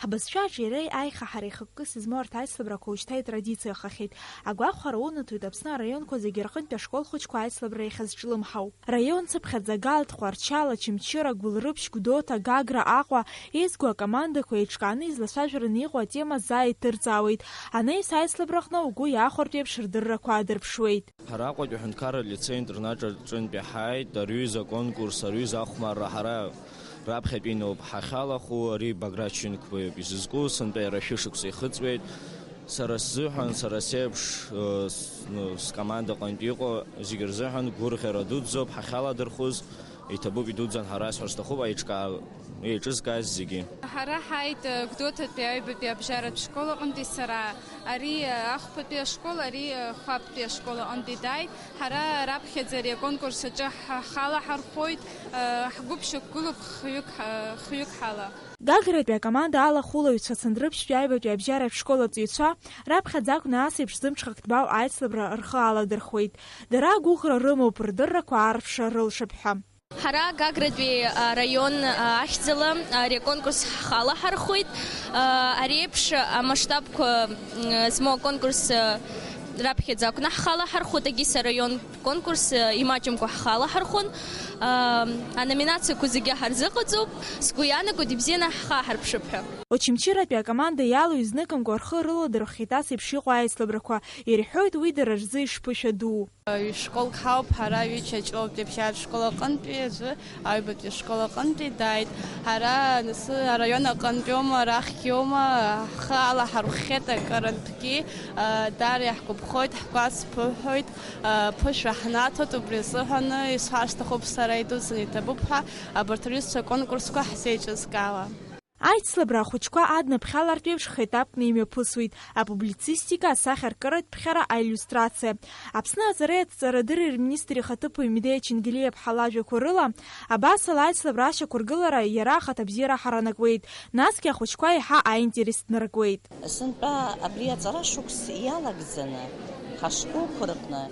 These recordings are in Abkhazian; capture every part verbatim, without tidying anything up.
Ҳбызшәа аҿиареи аихаҳареи хықәкыс измоу арҭ аицлабрақәа уажәшьҭа итрадициахахьеит. Агәахәара унаҭоит Аԥсны араионқәа зегьы рҟынтә ашколхәыҷқәа аицлабра иахьазҿлымҳау. Раион цыԥхьаӡа Гал, Тҟәарчал, Очамчыра, Гәылрыԥшь, Гәдоуҭа, Гагра, Аҟәа, еизго акомандақәа еиҿкааны излацәажәараны иҟоу атема заа иҭырҵаауеит. Анаҩс аицлабраҟны угәы иахәартә еиԥш рдыррақәа аадырԥшуеит. Ҳара Аҟәатәи аҳәынҭқарра алицеи-интернат аҿынтәи ҳааит, арҩыза аконкурс, арҩыза ахәмарра ҳара раԥхьатәиноуп ҳахьалахәу, ари Баграт Шьынқәбаиоуп изызку, сынтәа иара шәышықәса ихыҵуеит. Сара сзыҳәан, сара сеиԥш, э, с-, ну, скомандаҟынтә иҟоу зегьы рзыҳәан гәырӷьара дуӡӡоуп ҳахьаладырхәыз, иҭабуп идуӡӡан ҳара, сҳәар сҭахуп, аиҿкаа-, еиҿызкааз зегьы. Ҳара ҳааит, э, Гәдоуҭатәи аҩбатәи абжьаратә школ аҟынтәи сара, ари, э, ахԥатәи ашкол, ари, э, хәаԥтәи ашкол аҟынтәи дааит. Ҳара раԥхьаӡа ари аконкурс аҿы ҳхала ҳархәоит, э, ҳгәыԥ шьақәгылоуп хҩык, э, хҩык ҳала. Гагратәи акоманда алахәылаҩцәа Цандрыԥшьтәи аҩбатәи абжьаратә школ аҵаҩцәа раԥхьаӡа акәны ас еиԥш зымҽхак ҭбаау аицлабра рхы аладырхәеит. Дара агәыӷра рымоуп рдыррақәа аарԥшра рылшап ҳәа. Ҳара Гагратәи араион ахьӡала ари аконкурс ҳхала ҳархәит. Ари еиԥш амасштабқәа змоу аконкурс раԥхьаӡа акәны ҳхала ҳархәит, Агиса араион конкурс имаҷымкәа ҳхала ҳархәын. Аноминациақәа зегьы ҳарзыҟаҵоуп, сгәы иаанагоит, ибзианы ҳхы аҳарԥшып ҳәа. Очамчыратәи акоманда иалоу изныкымкәа рхы рыладырхәхьеит ас еиԥш иҟоу аицлабрақәа, ирҳәоит уи дара рзы ишԥышәа дуу. Ҩ-школк ҳауп ҳара, ҩыџьа Ҷлоутәи абжьаратә школ аҟынтәи аӡәы аҩбатәи ашкол аҟынтәи дааит. Ҳара нас араион аҟынтәиоума, арахьгьоума, ҳхы алаҳархәхьеит акырынтәгьы, даара иаҳгәаԥхоит, ҳгәаҵԥыҳәоит, ԥышәа ҳнаҭоит, убри азыҳәаны исҳәар сҭахуп сара идуӡӡаны иҭабуп ҳәа абарҭ рҩызцәа аконкурсқәа ҳзеиҿызкаауа. Аицлабра ахәыҷқәа аднаԥхьалартә еиԥш хеҭапкны имҩаԥысуеит апублицистика, асахьаркыратә ԥхьара, аиллиустрациа. Аԥсны аҵареи аҭҵаарадырреи рминистр ихаҭыԥуаҩ Медеиа Чингелиаԥҳа лажәақәа рыла, абасала аицлабра ашьақәыргылара иара ахаҭабзиара ҳаранакуеит, насгьы ахәыҷқәа еиҳа аинтерес днаркуеит. Сынтәа абри аҵара шықәс иалагӡаны ҳашколқәа рҟны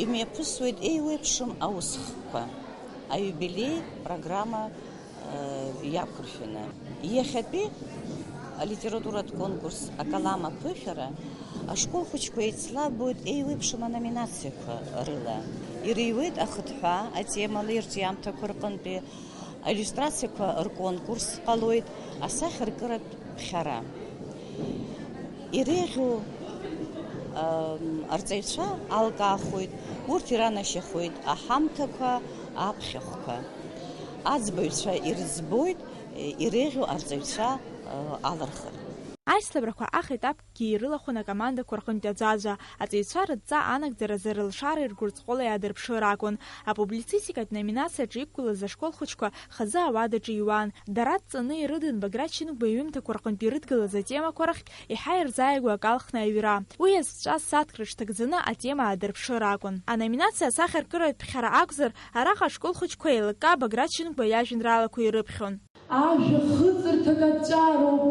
имҩаԥысуеит еиуеиԥшым аусхкқәа, аиубилеи программа иақәыршәаны. Иахьатәи алитературатә конкурс «Акалам аԥышәара» ашкол хәыҷқәа еицлабуеит еиуеиԥшым аноминациақәа рыла. Ирыҩуеит ахыҭҳәаа атемала ирҿиамҭақәа рҟынтәи аиллиустрациақәа рконкурс ҟалоит, асахьаркыратә ԥхьара. Иреиӷьу, ам, арҵаҩцәа алкаахоит, урҭ иранашьахоит аҳамҭақәа, аԥхьахәқәа. Аӡбаҩцәа ирыӡбоит, е, иреиӷьу арҵаҩцәа, е, алырхыр. Аицлабрақәа ахеҭапкгьы ирылахәын акомандақәа рҟынтә аӡәаӡәа, аҵаҩцәа рыдҵа анагӡаразы рылшареи ргәырҵҟәылеи адырԥшыр акәын. Апублицистикатә номинациаҿы иқәгылаз ашкол хәыҷқәа хазы ауадаҿы иуан. Дара дҵаны ирыдын Баграт Шьынқәба иҩымҭақәа рҟынтә ирыдгылаз атемақәа рахьтә еиҳа ирзааигәоу акалхны аҩра. Уи иазҿаз сааҭк рыҽҭагӡаны атема аадырԥшыр акәын. Аноминациа асахьаркыратә ԥхьара акәзар, араҟа ашкол хәыҷқәа еилыкка Баграт Шьынқәба иажәеинраалақәа ирыԥхьон. Ажәа хыҵырҭак аҿароуп,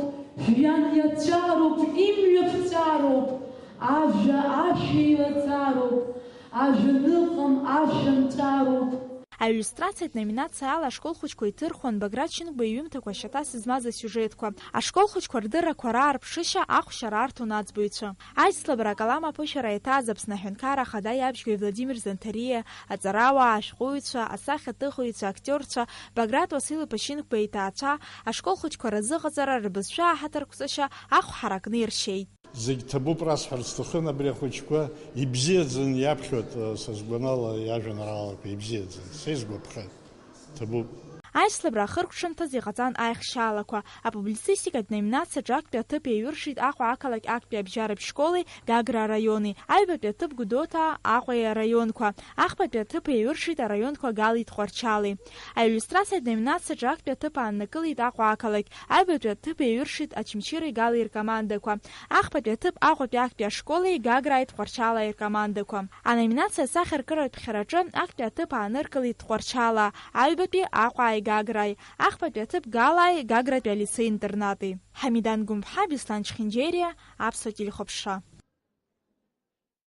жәҩан иаҿароуп, имҩа ԥҵәароуп, ажәа ашәа еилаҵароуп, ажәа ныҟам, ашәа нҵәароуп. Аиллиустрациатә номинациа ала ашкол хәыҷқәа иҭырхуан Баграт Шьынқәба иҩымҭақәа ашьаҭа змаз асиужетқәа. Ашкол хәыҷқәа рдыррақәа раарԥшышьа ахәшьара арҭон аӡбаҩцәа. Аицлабра акалам аԥышәара иаҭааз Аԥсны Аҳәынҭқарра Ахада иабжьгәаҩ Владимир Занҭариа, аҵарауаа, ашәҟәыҩҩцәа, асахьаҭыхыҩцәа, актиорцәа, Баграт Уасил-иԥа Шьынқәба иҭаацәа, ашкол хәыҷқәа разыҟаҵара, рбызшәа аҳаҭырқәҵашьа ахә ҳаракны иршьеит. Зегь ҭабуп расҳәарц сҭахын, абри ахәыҷқәа ибзиаӡаны иаԥхьоит, са сгәанала, иажәеинраалақәа ибзиаӡаны, са исгәаԥхеит, ҭабуп. Аицлабра ахыркәшамҭаз иҟаҵан аихшьаалақәа. Апублицистикатә номинациаҿы актәи аҭыԥ еиҩыршеит Аҟәа ақалақь актәи абжьаратә школи Гагра араиони, аҩбатәи аҭыԥ Гәдоуҭа, Аҟәа араионқәа, ахԥатәи аҭыԥ еиҩыршеит араионқәа Гали Тҟәарчали. Аиллиустрациатә номинациаҿы актәи аҭыԥ ааннакылеит Аҟәа ақалақь, аҩбатәи аҭыԥ еиҩыршеит Очамчыреи Галеи ркомандақәа, ахԥатәи аҭыԥ Аҟәатәи актәи ашколи Гаграаи Тҟәарчалааи ркомандақәа. Аноминациа асахьаркыратә ԥхьараҿы актәи аҭыԥ ааныркылеит Тҟәарчалаа, аҩбатәи Аҟәааи Гаграаи, ахԥатәи аҭыԥ Галааи Гагратәи алицеи-интернати. Ҳамидан Гәымԥҳа, Беслан Чхинџьериа, Аԥсуа телехәаԥшра.